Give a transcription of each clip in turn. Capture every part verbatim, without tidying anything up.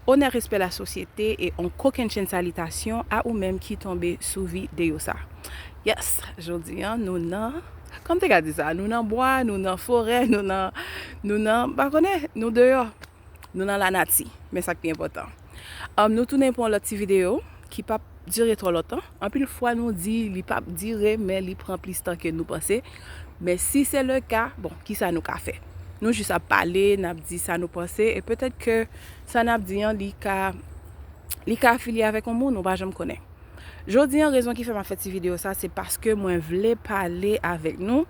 Onè, respè, lasosyete e on kokennchenn salitasyon a ou menm ki tonbe sou videyo sa. Yes, jodi an nou nan, kòm te ka di sa, nou nan bwa, nou nan forè, nou nan, nou nan, pa konnen, nou deyò, nou nan lanati. Men sa k pi enpòtan. Um, nou tounen pou yon lòt ti videyo ki p ap dire twò lontan. Anpil fwa nou di li p ap dire, men li pran plis tan ke nou panse. Men si se le ka, bon, kisa nou ka fè? Nou jis ap pale, n ap di sa nou panse, e petèt ke sa n ap di an, li ka, li ka afilye avèk yon moun, ou pa janm konnen. Jodi an, rezon ki fè m ap fè ti videyo sa, se paske mwen vle pale avèk nou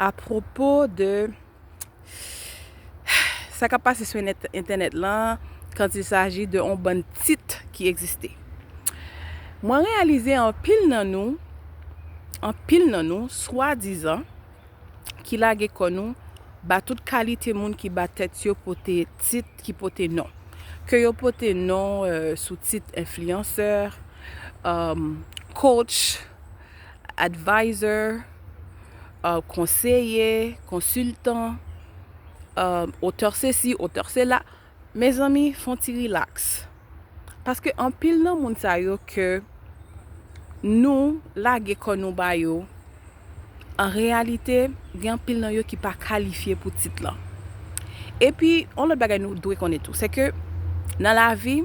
apwopo de sa k ap pase sou entènèt lan, quand il s'agit de yon bann tit ki egziste. Mwen reyalize anpil nan nou, anpil nan nou, swadizan, ki lage kò nou ba tout kalite moun ki ba tèt yo pote tit, ki pote non. Ke yo pote non, euh, sou tit enfliyansè, um, coach, advisor, euh, konseye, konsiltan, euh, otè sesi, otè sela. Mezanmi, fè on ti rilaks. Paske anpil nan moun sa yo ke nou lage kò nou ba yo, an reyalite, gen anpil nan yo ki pa kalifye pou tit lan. Epi, yon lòt bagay nou dwe konnen tou, se ke nan lavi,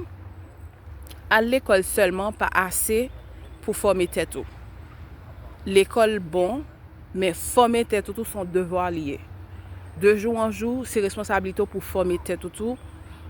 al lekòl sèlman pa ase pou fòme tèt ou. Lekòl bon, men fòme tèt ou tou se yon devwa li ye. De jou an jou, se responsablite w pou fòme tèt ou tou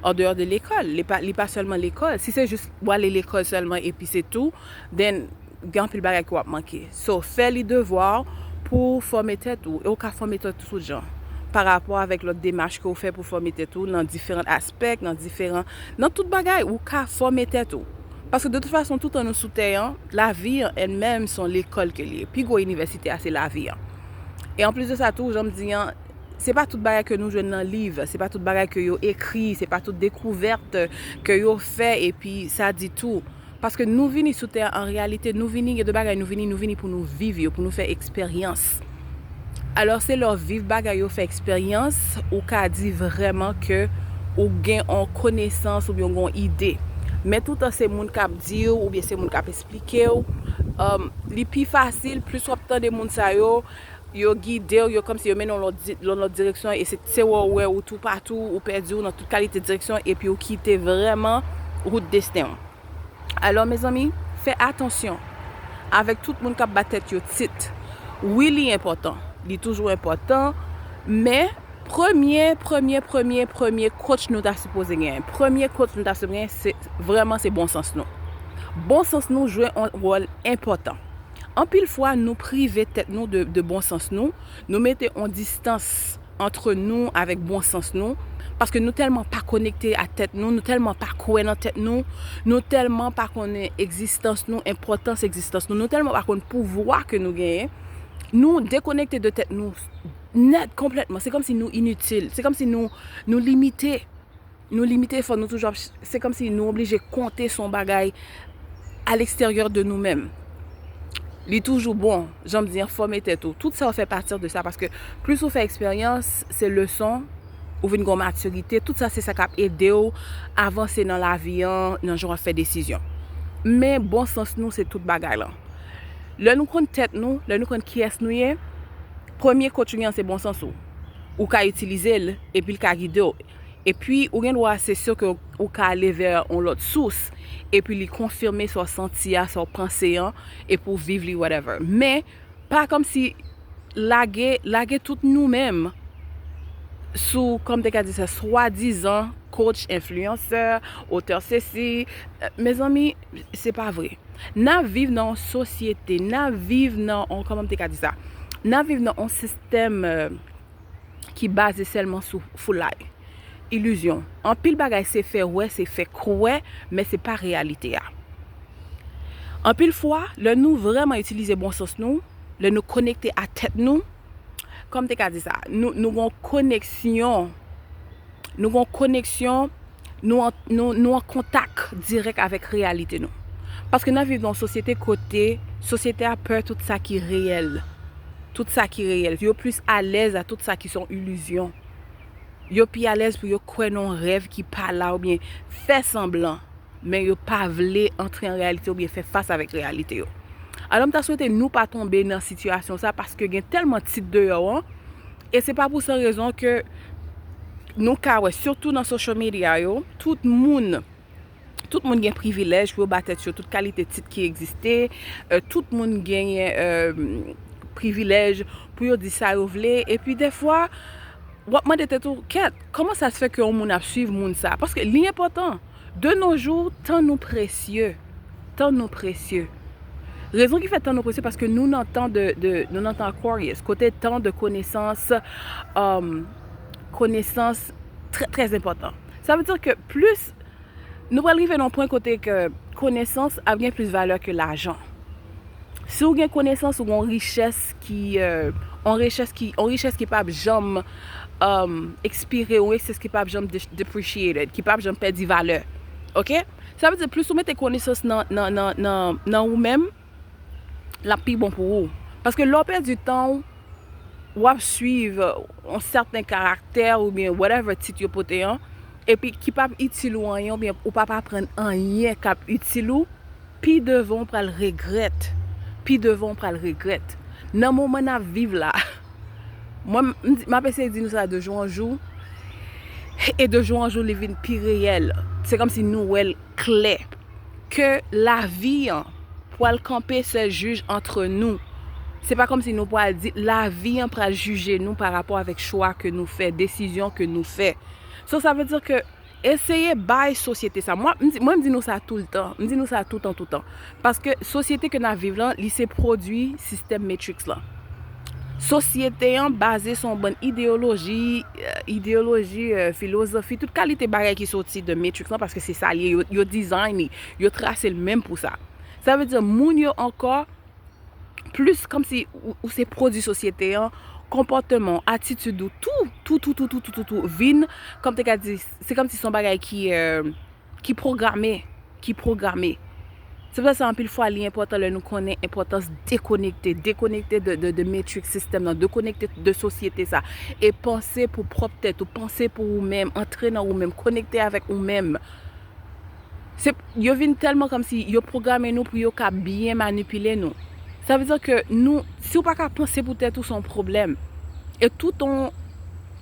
an deyò de lekòl. Li pa, li pa sèlman lekòl. Si se jis w ale lekòl sèlman epi se tou, then gen anpil bagay ke w ap manke. So, fè li devwa w pou w fòme tèt ou. E w ka fòme tèt ou tout jan. Pa rapò avèk lòt demach ke w fè pou fòme tèt ou nan diferan aspè, nan diferan, nan tout bagay, ou ka fòme tèt ou. Paske de tout fason, toutan nou sou tè an, lavi an èl menm se yon lekòl ke li ye. Pi gwo inivèsite a, se lavi an. E anplis de sa tou, jan m di an, se pa tout bagay ke nou jwenn nan liv, se pa tout bagay ke yo ekri, se pa tout dekouvèt ke yo fè, epi sa di tou. Paske nou vini sou tè an, an reyalite, nou vini, gen de bagay nou vini, nou vini pou nou viv yo, pou nou fè eksperyans. Alò, se lè w viv bagay yo, fè eksperyans, ou ka di vrèman ke ou gen yon konesans oubyen ou gen yon ide. Men toutan se moun k ap di w oubyen se moun k ap eksplike w, um, li pi fasil, plis w ap tande moun sa yo, yo gide w, yo kòmsi yo mennen w lòt di-, lòt, lòt direksyon, e se, se wè w wè ou toupatou, ou pèdi w nan tout kalite direksyon, epi ou kite vrèman wout desten w. Alò, mezanmi, fè atansyon avèk tout moun k ap ba tèt yo tit. Wi, li enpòtan. Li toujou enpòtan. Men, premye, premye, premye, premye coach nou ta sipoze genyen. Premye coach nou ta sipoze genyen, se, vrèman, se bon sans nou. Bon sans nou jwe yon wòl enpòtan. Anpil fwa, nou prive tèt nou de, de bon sans nou. Nou mete yon distans ant nou avèk bon sans nou, paske nou tèlman pa konekte a tèt nou, nou tèlman pa kwè nan tèt nou, nou tèlman pa konnen egzistans nou, enpòtans egzistans nou, nou tèlman pa konn pouvwa ke nou genyen, nou dekonekte de tèt nou nèt, konplètman. Se kòmsi nou initil, se kòmsi nou, nou limite. Nou limite, fò nou toujou ap ch-, se kòmsi nou oblije konte sou yon bagay a leksteryè de nou menm. Li toujou bon, jan m di an, fòme tèt ou. Tout sa yo fè pati de sa, paske plis ou fè eksperyans, se leson, ou vin gen matirite, tout sa se sa k ap ede w avanse nan lavi an, nan jan w ap fè desizyon. Men bon sans nou, se tout bagay lan. Lè nou konn tèt nou, lè nou konn kiyès nou ye, premye coach ou gen an se bon sans ou. Ou ka itilize l, epi l ka gide w. Epi, ou gen dwa, se si ke ou ka ale vè yon lòt sous, epi li konfime sa w santi a, sa w panse an, epi w viv li, whatever. Men, pa kòmsi lage, lage tout nou menm sou, kòm te ka di sa, swadizan coach, enfliyansè, otè sesi. Eh, mezanmi, se pa vre. N ap viv nan yon sosyete, n ap viv nan yon, kòman m te ka di sa? N ap viv nan yon sistèm, eh, ki baze sèlman sou foulay, ilizyon. Anpil bagay se fè wè, se fè kwè, men se pa reyalite a. Anpil fwa, lè nou vrèman itilize bon sans nou, lè nou konekte a tèt nou, kòm te ka di sa, nou, nou gen yon koneksyon, nou gen yon koneksyon, nou an, nou, nou an kontak dirèk avèk reyalite nou. Paske n ap viv nan yon sosyete kote sosyete a pè tout sa ki reyèl. Tout sa ki reyèl. Yo plis alèz a tout sa ki se yon ilizyon. Yo pi alèz pou yo kwè nan yon rèv ki pa la oubyen fè sanblan, men yo pa vle antre an reyalite oubyen fè fas avèk reyalite yo. Alò, m ta swete nou pa tonbe nan sitiyasyon sa, paske gen tèlman tit deyò an, e se pa pou san rezon ke nou ka wè, sitou nan social media yo, tout moun, tout moun gen privilèj pou yo ba tèt yo tout kalite tit ki egziste, euh, tout moun genyen, euh, privilèj pou yo di sa yo vle, epi dèfwa, w ap mande tèt ou, kèt, kòman sa se fè ke yon moun ap swiv moun sa? Paske li enpòtan. De nos jours, tan nou presye. Tan nou presye. Rezon ki fè tan nou presye, paske nou nan tan de, de, nou nan tan Aquarius, kote tan de konesans, um, konesans trè, trè enpòtan. Sa vle di ke plis, nou pral rive nan yon pwen kote ke konesans ap gen plis valè ke lajan. Si w gen konesans, ou gen yon richès ki, euh, yon richès ki, yon richès ki p ap janm, um, ekspire, yon richès ki p ap janm de-, depreciated, ki p ap janm pèdi valè. Oke? Sa vle di, plis ou mete konesans nan, nan, nan, nan, nan ou menm, l ap pi bon pou ou. Paske lè w pèdi tan w, w ap swiv yon sèten karaktè oubyen whatever tit yo pote an, epi ki p ap itil ou anyen, oubyen ou p ap aprann anyen k ap itil ou, pi devan w pral regrèt. Pi devan w pral regrèt. Nan moman n ap viv la, mwen, m, m ap eseye di nou sa de jou an jou, e de jou an jou, li vin pi reyèl. Se kòmsi nou wè l klè ke lavi an pral kanpe sèl jij antre nou. Se pa kòmsi nou pral di, lavi an pral jije nou pa rapò avèk chwa ke nou fè, desizyon ke nou fè. So, sa vle di ke eseye bay sosyete sa. Mwen, m di, mwen, m di nou sa toultan. M di nou sa toutan, toutan. Paske sosyete ke n ap viv lan, li se pwodui sistèm Matrix lan. Sosyete an baze sou yon bann ideyoloji, euh, ideyoloji, euh, filozofi, tout kalite bagay ki soti de Matrix lan, paske se sa l ye, yo, yo design li, yo trase l menm pou sa. Sa vle di, moun yo ankò plis kòmsi ou, ou se pwodui sosyete an, konpòteman w, atitid ou, tou, tou, tou, tou, tou, tou, tou, tou, vin, kòm te ka di, se kòmsi se yon bagay ki, euh, ki pwograme, ki pwograme. Se pou sa, anpil fwa, li enpòtan lè nou konnen enpòtans dekonekte, dekonekte de, de, de Matrix sistèm nan, dekonekte de sosyete sa, e panse pou pwòp tèt ou, panse pou ou menm, antre nan ou menm, konekte avèk ou menm. Se, yo vin tèlman kòmsi yo pwograme nou pou yo ka byen manipile nou. Sa vle di ke nou, si w pa ka panse pou tèt ou, se yon pwoblèm. E toutan,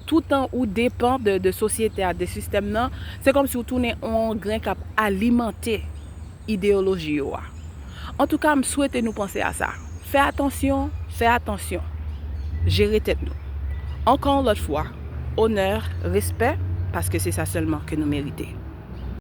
toutan ou depan de, de sosyete a, de sistèm nan, se kòmsi w tounen yon grenn k ap alimante ideyoloji yo a. Antouka, m swete nou panse a sa. Fè atansyon, fè atansyon. Jere tèt nou. Encore une autre fois, honneur, respect, paske se sa sèlman ke nou merite.